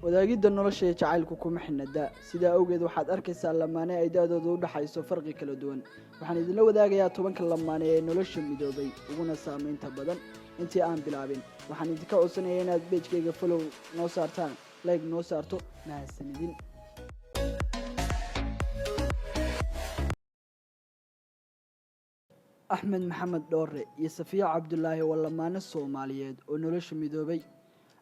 Wadaagidda nolosha iyo jacaylku kuma xidhna da'. Sidaa awgeed waxaad arkaysaa lamaane ay da'doodu u dhaxayso farqi kala duwan. Waxaan idinla wadaagayaa 10-ka lamaane ee nolosha midoobay uguna saameynta badan. Intii aan bilaabin, waxaan idinka codsanayaa inaad page-kayga follow noo saartaan, like noo saarto. Mahadsanidin. Axmed Maxamed Dhoore iyo Safiya Cabdulaahi waa lamaane Soomaaliyeed oo nolosha midoobay.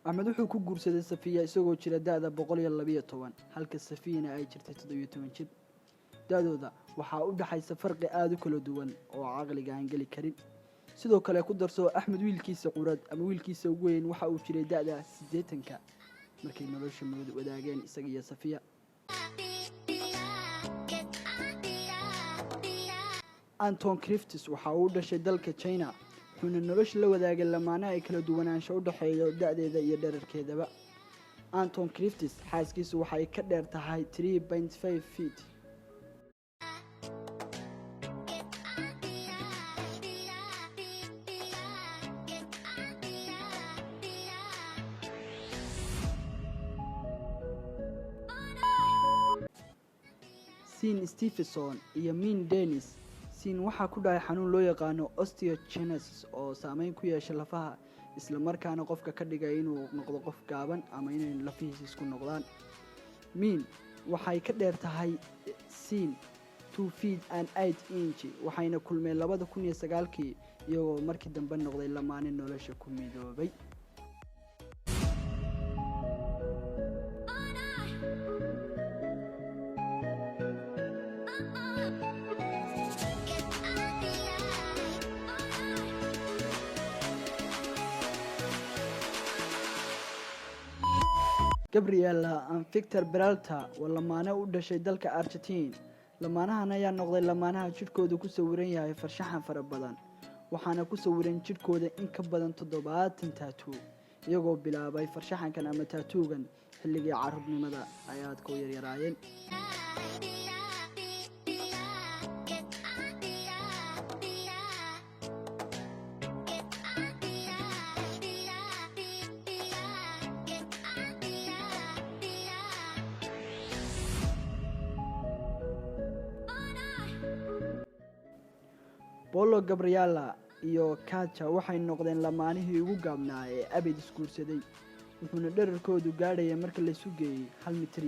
Axmed wuxuu ku guursaday Safiya isagoo jira da'da 112, halka Safiyana ay jirtay 17 jir. Da'dooda waxaa u dhaxaysa farqi aada u kala duwan oo caqliga aan geli karin. Sidoo kale ku darso, Axmed wiilkiisa qurad ama wiilkiisa ugu weyn waxa uu jiray da'da 80-ka markay nolosha wadaageen isaga iyo Safiya. Anton Criftis waxa uu u dhashay dalka China, wuxuuna nolosha la wadaagay lamaane ay kala duwanaansho u dhexeeyo da'deeda iyo dherarkeedaba. Anton Criftis xaaskiisu waxay ka dheer tahay 3.5 feet. Sin Stephenson iyo Min Dennis. Sin waxaa ku dhacay xanuun loo yaqaano osteogenesis oo saameyn ku yeesha lafaha, isla markaana qofka ka dhigay inuu noqdo qof gaaban ama inay lafihiisa isku noqdaan. Min waxay ka dheer tahay Sin 2 feet and 8 inch, waxayna kulmeen 2009-kii, iyagoo markii dambe noqday lamaane nolosha ku midoobay. Gabriela and Victor Peralta waa lamaane u dhashay dalka Argentine. Lamaanahan ayaa noqday lamaanaha jidhkooda ku sawiran yahay farshaxan fara badan, waxaana ku sawiran jidhkooda in ka badan 70 tattoo, iyagoo bilaabay farshaxankan ama tattoo-gan xilligii carruurnimada ay aadka u yaryaraayeen. Polo Gabriela iyo Kaja waxay noqdeen lamaanihii ugu gaabnaa ee abid isguursaday, wuxuuna dherarkoodu gaadhaya marka laysu geeyey 1.5 mitir,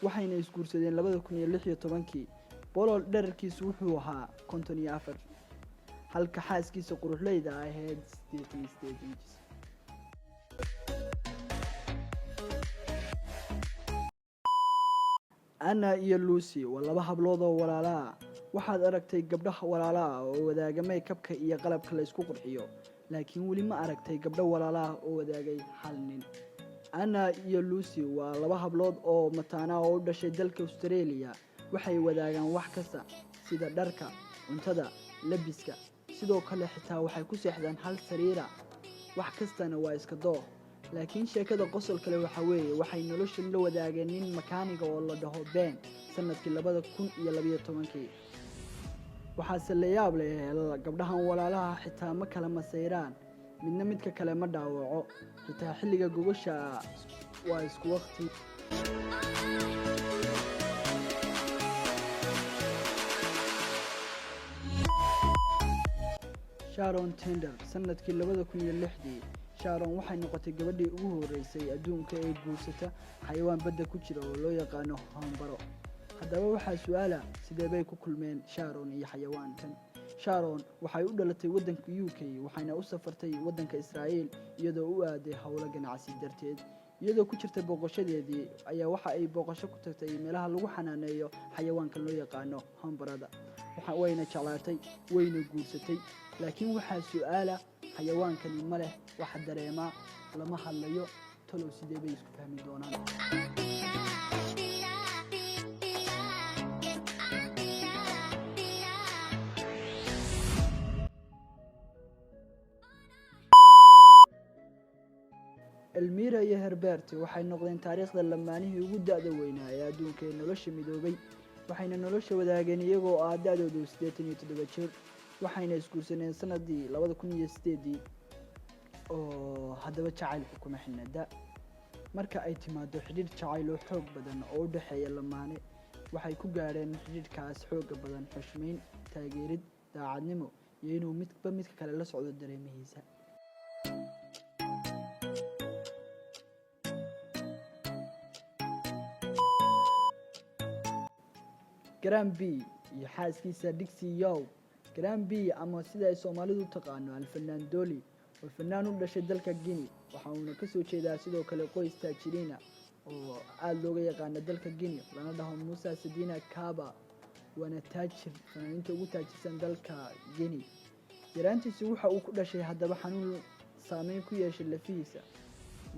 waxayna isguursadeen 2016-kii. Polo dherarkiisu wuxuu ahaa 54, halka xaaskiisa quruxleyda ahayd 88 inches. Anna iyo Lucy waa laba hablood oo walaala ah. Waxaad aragtay gabdhaha walaala ah oo wadaaga makeup-ka iyo qalabka la isku qurxiyo, laakiin weli ma aragtay gabdho walaala ah oo wadaagay hal nin? Anna iyo Lucy waa laba hablood oo mataana oo u dhashay dalka Australia. Waxay wadaagaan wax kasta, sida dharka, cuntada, labiska. Sidoo kale xitaa waxay ku seexdaan hal sariira, wax kastana waa iska dooq. Laakiin sheekada qosol kale waxa weeye, waxay nolosha la wadaageen nin makaaniga oo la dhaho Ben sanadkii 2012-kii. Waxaase la yaab leh, gabdhahan walaalaha xitaa ma kala masayraan, midna midka kale ma dhaawaco, xitaa xilliga gogosha waa isku waqti. Sharon Tender. Sanadkii 2006-dii, Sharon waxay noqotay gabadhii ugu horeysay adduunka ee guursata xayawaan badda ku jira oo loo yaqaano hambaro. Haddaba waxaa su-aala, sidee bay ku kulmeen Sharon iyo xayawaankan? Sharon waxay u dhalatay waddanka UK, waxayna u safartay waddanka Israa'iil iyadoo u aaday howlo ganacsi darteed. Iyadoo ku jirta booqashadeedii ayaa waxa ay booqasho ku tagtay meelaha lagu xanaaneeyo xayawaankan loo yaqaano hambarada. Wayna jeclaatay, wayna guursatay. Laakiin waxaa su-aala, xayawaankani ma leh wax dareemaa, lama hadlayo, talow sidee bay isku fahmi doonaan? Elmira iyo Herbert waxay noqdeen taariikhda lamaanihii ugu da'da weynaa ee adduunka ee nolosha midoobay, waxayna nolosha wadaageen iyagoo ah da'doodu 87 jir, waxayna isguursaneen sanadii 2008-dii. Oo haddaba jacaylku kuma xidhna da'. Marka ay timaado xidhiidh jacayl oo xoog badan oo u dhexeeya lamaane, waxay ku gaadheen xidhiidhkaas xoogga badan xushmayn, taageerid, daacadnimo iyo inuu midba midka kale la socdo dareemihiisa. Graham B iyo xaaskiisa Dixie Yow. Graham B, ama sida ay Soomaalidu u taqaano Alfanaan Doli, waa fanaan u dhashay dalka Guinea. Waxa uuna kasoo jeedaa sidoo kale qoys taajiriina oo aada looga yaqaano dalka Guinea, lana dhaho Musa Sadina Kaba, waana taajir, fanaaniinta ugu taajirsan dalka Guinea. Yaraantiisu waxa uu ku dhashay haddaba xanuun saameyn ku yeeshay lafihiisa.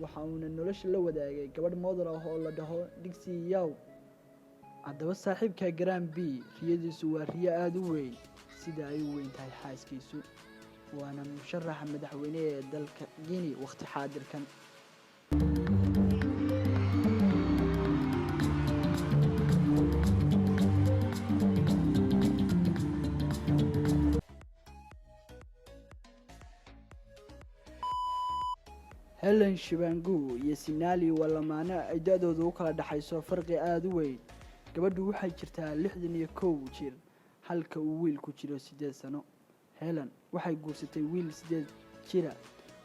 Waxa uuna nolosha la wadaagay gabadh model ah oo la dhaho Dixie Yow. Haddaba saaxiibka Graham B riyadiisu waa riyo aada u weyn, sida ay u weyn tahay xaaskiisu, waana musharaxa madaxweyne ee dalka Guinea waqti xaadirkan. Helen Shibangu iyo Sinali waa lamaane ay da-doodu u kala dhexayso farqi aada u weyn. Gabadhu waxay jirtaa 61 jir, halka uu wiilku jiro 8 sano. Helen waxay guursatay wiil 8 jira.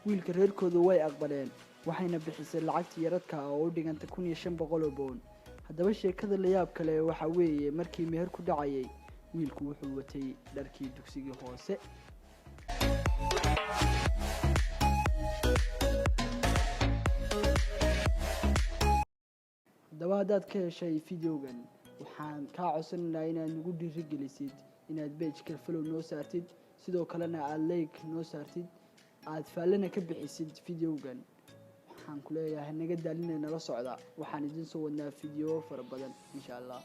Wiilka reerkoodu way aqbaleen, waxayna bixisay lacagta yaradka oo u dhiganta 1500 oo boon. Haddaba sheekada layaab kale waxa weeye, markii meher ku dhacayay, wiilku wuxuu watay dharkii dugsigii hoose. Haddaba haddaad ka heshay videogan, waxaan kaa codsanaynaa inaad nagu dhiirigelisid inaad page-ka follow noo saartid, sidoo kalena aada like noo saartid, aada faallana ka bixisid videogan. Waxaan ku leeyahay naga daalina, nala socda. Waxaan idiin soo wadnaa video fara badan, insha Allah.